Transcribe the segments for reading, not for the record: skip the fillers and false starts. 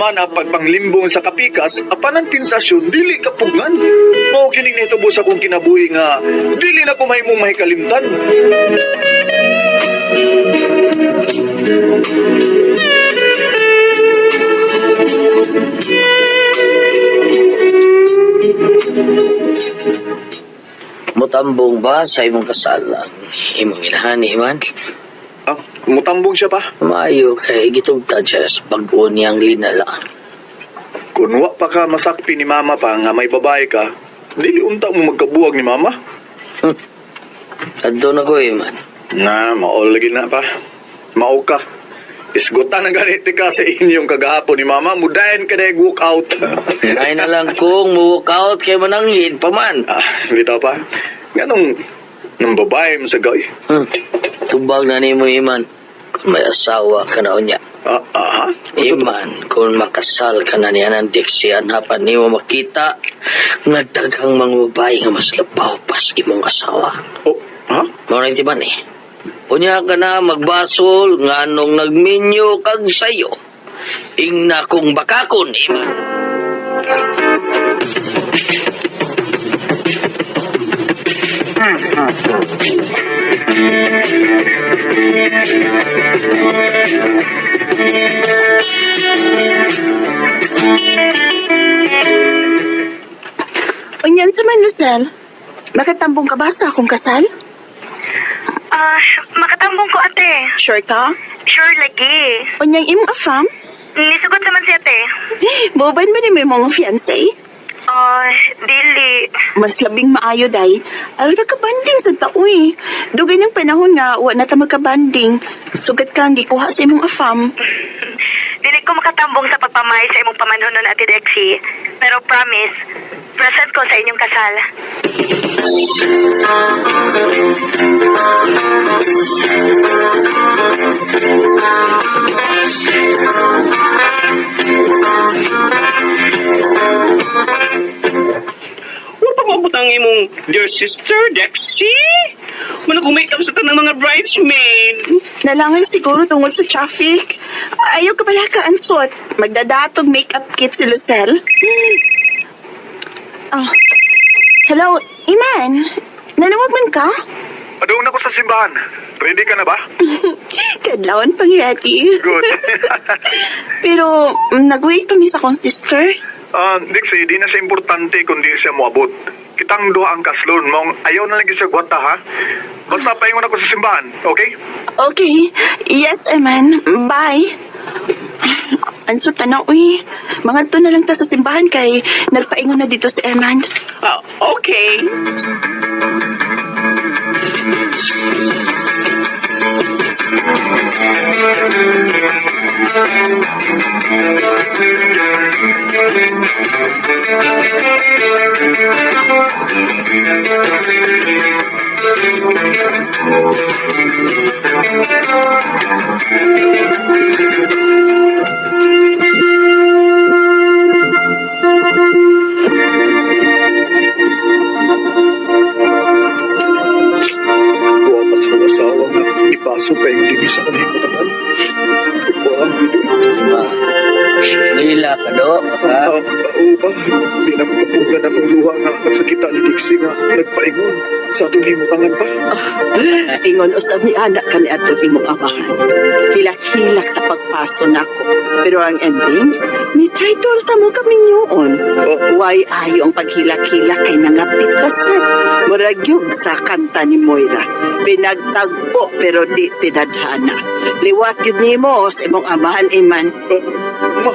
man ang pagpanglimbong sa kapikas, apan ang tentasyon dili kapugngan. Mao kining nahitabo sa akong kinabuhi nga dili na ko mahimong mahikalimtan. Mutambong ba sa imong kasal ang imong inahan ni Iman? Ah, mutambong siya pa. Maayo kay gitugtad siya sa bag-o niyang linala. Kung wa pa ka masakpi ni mama pa nga may babae ka, dili unta mo magkabuwag ni mama. Adto na ko, Iman. Na, mao lagi na pa. Mao ka. Isgutan ang ganit ka sa inyong kagahapon ni mama. Mudayan ka na walk out. Ay na lang kung mo-walk out kay mananglid pa man. Ah, bitaw pa. Ganong, nang babae mo sa gay. Tubag na nimo, Iman. Kung may asawa ka na unya. Ah, ah, ha? Iman, kung makasal ka na niya ng Dixie, hanapan nimo makita nga daghang mga babae nga mas labaw pas imong asawa. Oh, ha? Mao na yung timan eh. Unya ka na magbasol nga anong nagminyo kag sayo. Ingna kong bakakon, Iman. Unyan sa man, Lucel. Makatambong ka ba sa akong kasal? Ah, makatambong ko, ate. Sure ka? Sure lagi. Unyang imong afam? Nisugot naman si ate. Boban ba ni may mga fiancé? Ah, dili. Mas labing maayo day. Aron nagkabanding sa tao eh. Dugay ng panahon nga, wa na ta magkabanding. Sugat ka ang gikuha sa imong afam. Dili ko makatambong sa pagpamahay sa imong pamanhonon, Ate Dexie. Pero promise, present ko sa inyong kasal. Wala pa maabot ang imong dear sister, Dexie? Muna kung make up sa tanang mga bridesmaid. Nalangay siguro tungod sa traffic. Ayaw ka pala ka, Ansot. Magdadatog makeup kit si Lucel. Ah. Hello, Iman. Nanawag man ka? Adoon ako sa simbahan. Ready ka na ba? Kadlawan pang ready. Good. Pero nag-wait pa mi sa akong sister. Ah, Dixie, di na siya importante kundi siya moabot. Kitang duha ang kaslon, mong ayaw na lagi siya gwata, ha? Basta paingon ako sa simbahan, okay? Okay. Yes, Eman. Bye. Anso tanaw, uy. Mga to na lang ta sa simbahan kay nagpaingon na dito si Eman. Ah, okay. Kuha pa sa kong asawa nga ipaso pa yung dili sa kanay ko naman. Kuha ang video. Ah, Lila ka do. Ha? Ah, oo ba? Di na ko kapugan akong luha nga pagsakita ni Dixie nga nagpaingon sa atong himutangan pa. Ingon usab ni anak kani adto imong amahan. Hilak-hilak sa pagpaso nako. Pero ang ending, ni traitor sa mo kaminyoon. Why ayo ang paghilak-hilak kay nangapit ra sad. Murag yug sa kanta ni Moira. Pinagtagpo pero di tinadhana. Liwat yun nimo sa imong amahan, Iman. Ah, ma,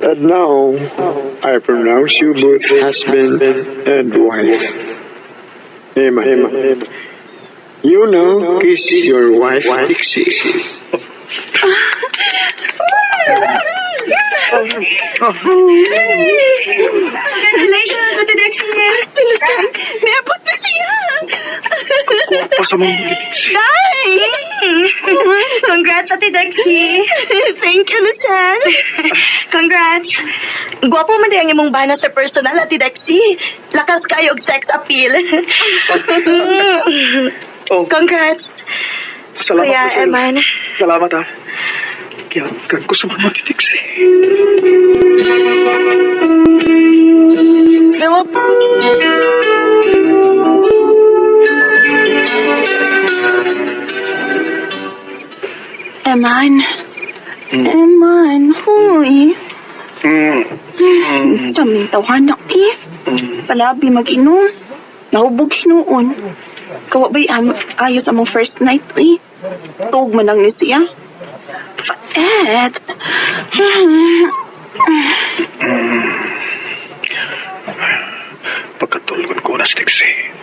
And now, I pronounce you both husband and wife. Amen. You now kiss your wife, Dixie. Congratulations, Ate Dexie! Si Lucel, may abot na siya. kuha pa sa mga Dixie. Day! Congrats, Ate Dexie! Thank you, Lucel. Congrats! Gwapo man di ang imong bana sa personal, Ate Dexie. Lakas kayo og sex appeal. Oh. Congrats. Salamat, Kuya Lucille. Eman. Salamat, ha. Gihagan ko sa mga Dixie. Philip? Eman. Eman, huy. Sa mintawan na eh. Palabi mag-inom. Nahubog hinuon. Kawa ba'y ayos among first night eh. Tuog man lang ni siya. Faets. Pagkatulgon ko na si Dixie.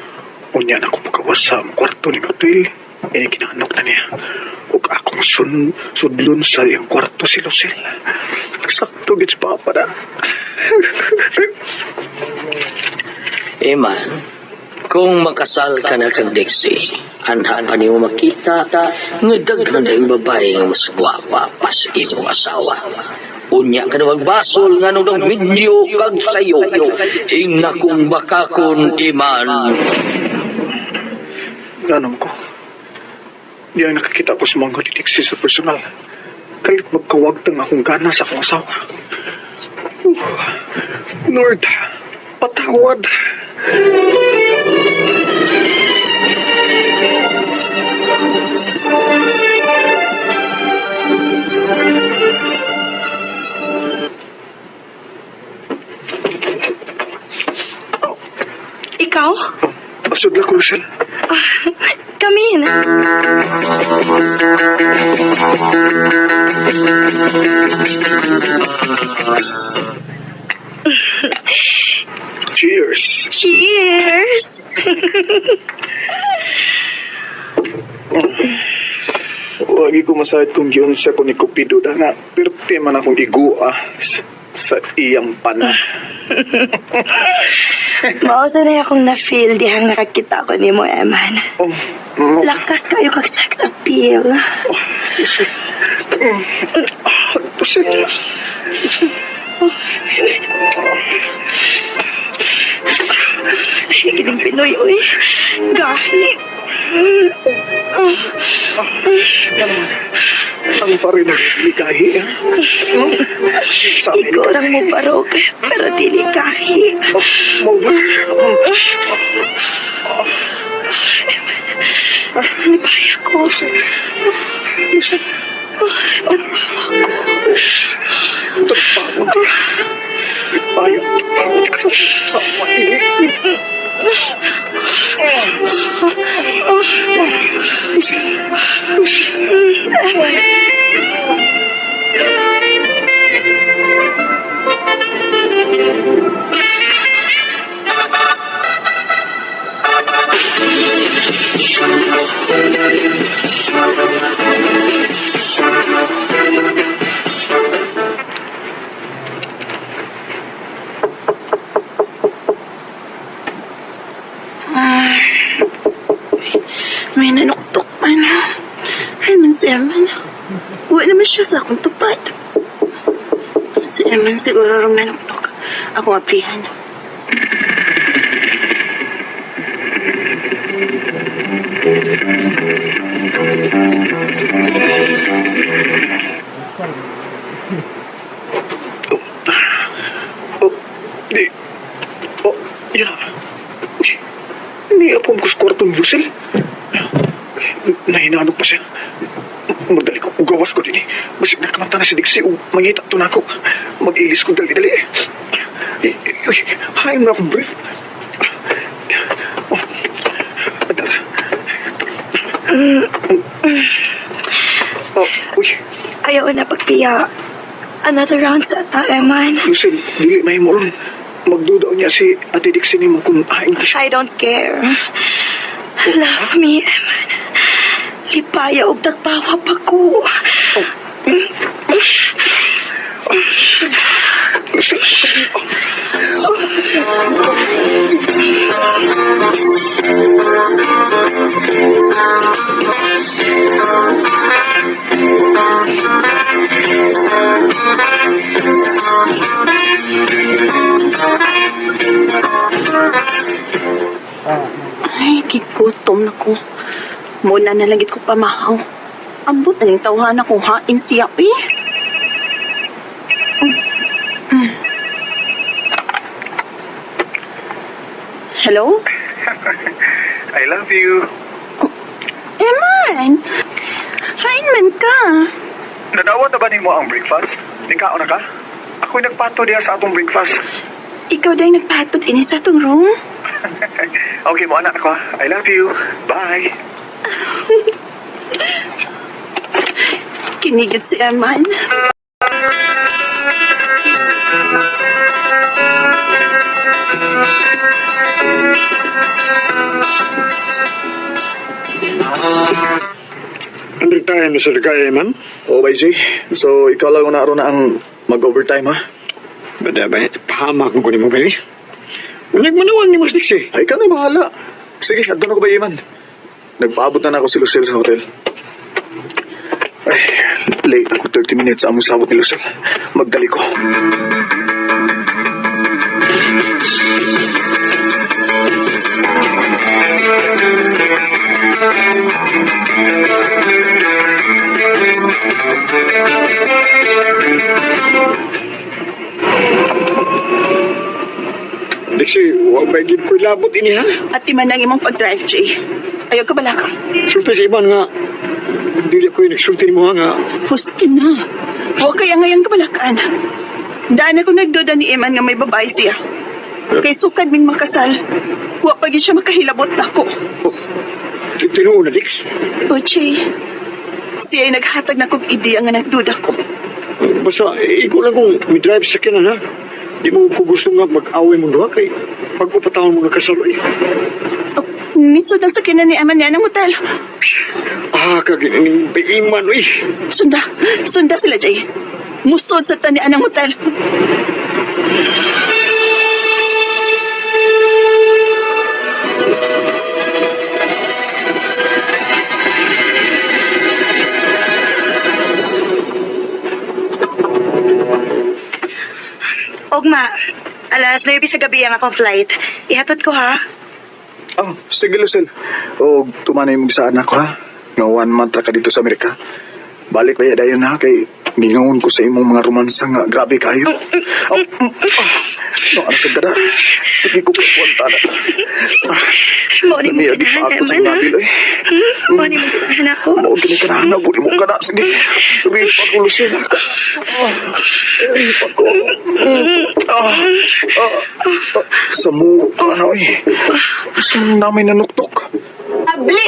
Unya na akong pagkawas sa among kwarto ni Matuil. Ini kinanok na niya. Ug akong sudlon sa iyang kwarto si Lucille. Sakto gits papa na. Eman, kung makasal ka na kag Dixie, anha pa nimo makita nga daghan na yung babae nga mas gwapa pa sa imong asawa. Unya ka na magbasol nga nung nang minyo kag sayo. Ingna kung bakakon, Iman. Nanom ko. Di ay nakakita ko sa mga ni Dixie sa personal. Kalit magkawagtang akong gana sa akong asawa. Lord, patawad. Ikaw? Pasudla ko, Lucille. Come in. Cheers. Cheers! Wagi ko masahid kung giyon siya ko ni Cupido da nga. Pirti man akong igua sa iyang pana. Mausa na akong na-feel dihang nakakita ko ni mo, Eman. Oh, mo, Lakas kayo kag sex appeal. Lucille. Ah, Lucille. Gining Pinoy, uy. Gahi. Ang pare na likahi. Ah. Hmm? Sa amin. Ikaw lang mo barog, pero dili gahi. Oh, mo ba? Nibaya ko. Lucille. Tagpagod. Tayo. Sa mainit. Lucille. Lucille. May nanuktok man. Ay man si Eman. Uwi naman siya sa akong tupad. Si Eman siguro rong nanuktok. Akong aplihan. Oh, di. Oh, yan na. Uy, niapom ko sa kwarto ni Lucille. Nahinanok pa siya. Magdali ko, ugawas ko din eh. Basig nakamanta na si Dixie, ug mangita to na ako. Mag-ilis ko dali-dali eh. Uy, hain na akong brief. Oh, adara. Oh, uy, Ayaw na pagpiya. Another round sa ta, Eman. Lucille, dili may mo ron. Magdudaw niya si Ate Dixie nimo kung hain ka siya. I don't care. Love me, Eman. Lipaya og tagpawa pa ko. Lucille, Gutom na ko. Muna na lang gid ko pamahaw. Ambot na ning tawhana kung hain siya, eh. Hello? I love you. Eman! Hain man ka. Nadawat na ba nimo ang breakfast? Nikaon na ka? Ako'y nagpato diya sa atong breakfast. Ikaw dahil nagpatod ini sa atong room? Okay mo, anak ko. I love you. Bye. Kinigit si Eman. Undertime na sa kaya man. Oh, bye, Jay. So, ikaw lang na aron na ang mag-overtime, ha? Bada ba, pahama kung kunin mo ba eh? Nagmanawag ni Mas Dixie. Ay, ikaw na bahala. Sige, adto na ko ba, Iman? Nagpaabot na na ako si Lucille sa hotel. Ay, late ako 30 minutes among sabot ni Lucille. Magdali ko. Dixie, wa ba gid ko labot ini ha? At timan ang imong pag-drive, Jay. Ayaw ka bala ka. Sulti sa iban nga. Dili ko yung nagsulti nimo ha nga. Husto na. Huwag kaya ngayon kabalakaan. Daan ako nagduda ni Eman nga may babae siya. Kay sukad ming makasal. Wa pa gyud siya makahilabot nako. Oh, tinuo na, Dix. O, Jay, siya ay naghatag na kog ideya nga nagduda ko. Basta, ikaw lang kung may drive sa kanan ha. Di mo ko gusto nga mag-away mo duha kay pag-upatawon mo nga kasal eh. Oh, misod ang sakyanan ni Eman niya ng hotel. Ah, kagining iman eh. Sunda, sunda sila, Jay. Musod sa tanian ng hotel. Ogma, alas 9 sa gabi ang akong flight. Ihatod ko ha. Oh, sige, Lucille. O, tumanay mo sa anak ko, ha? Nga one month ra ka dito sa Amerika. Balik pa dayon ha, kay mingaon ko sa imong mga romansa nga grabe kayo. Oh, ah. No, ano sa gada? Hindi ko pupunta na. Mao ni mo Lami, agi pa ganahan, ako sa Eman, ha? nabil, eh. Mao ni mo ganahan ako. Mao gini ka na, nabuli mo ka na. Sige, ripa ko, Lucille. Ah, ripa ko. Ah, ah, ah. Sa mukha na, eh. Sa mga namin nanuktok. Abli!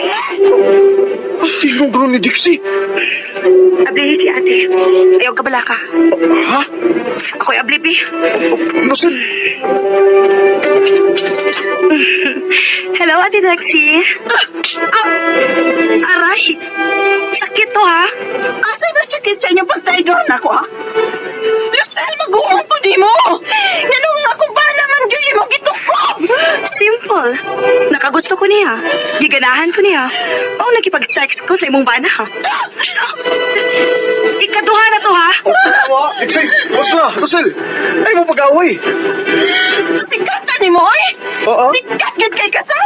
Tingog ron ni Dixie. Ablihi si ate. Ayaw ka bala ka. Ha? Ako'y ablibi. Lucille, Hello, Ate Lexi. Ah, aray! Sakit to, ha? Asa'y masakit sa inyong pagtraidor nako, ha? Lucille, mag-uong ko di mo! Nganong ako ba naman gyud imong gitukob? Simple. Nakagusto ko niya. Giganahan ko niya. O nakipag-sex ko sa imong bana, ha? Ikaduha na to, ha? Dixie, gusto na, Lucille. Ay mo pag-away. Sikat ta nimo, oy! Oo. Sikat gyud kay kasa!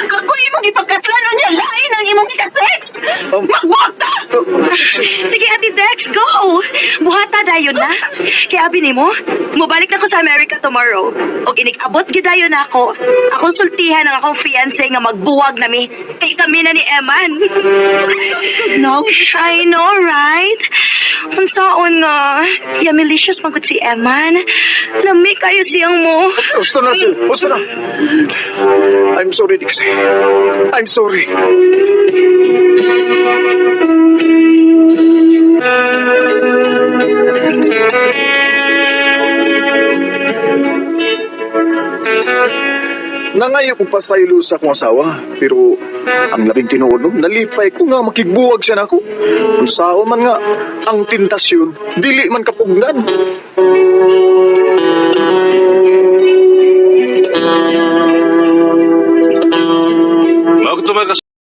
Ako imong ipagkaslan unya lain ang imong gikasex! Magbuhat ta! Sige, Ate Dex, go! Buhata dayon na. Kaya abi nimo, mobalik na ko sa America tomorrow. Og inig-abot gyud dayon na ako. Akong sultihan ang akong fiancé nga magbuwag nami. Kay kami na ni Eman. No. I know, right? Unsaon nga, yumilicious man gud si Eman. Lami kayo siyang mo. Gusto na, Lucille. Gusto na. I'm sorry, Dixie. I'm sorry. Nangayo ko pasaylo sa akong asawa, pero ang labing tinuod no, nalipay ko nga makigbuwag siya nako. Unsaon man nga ang tentasyon, dili man kapugnan. Mao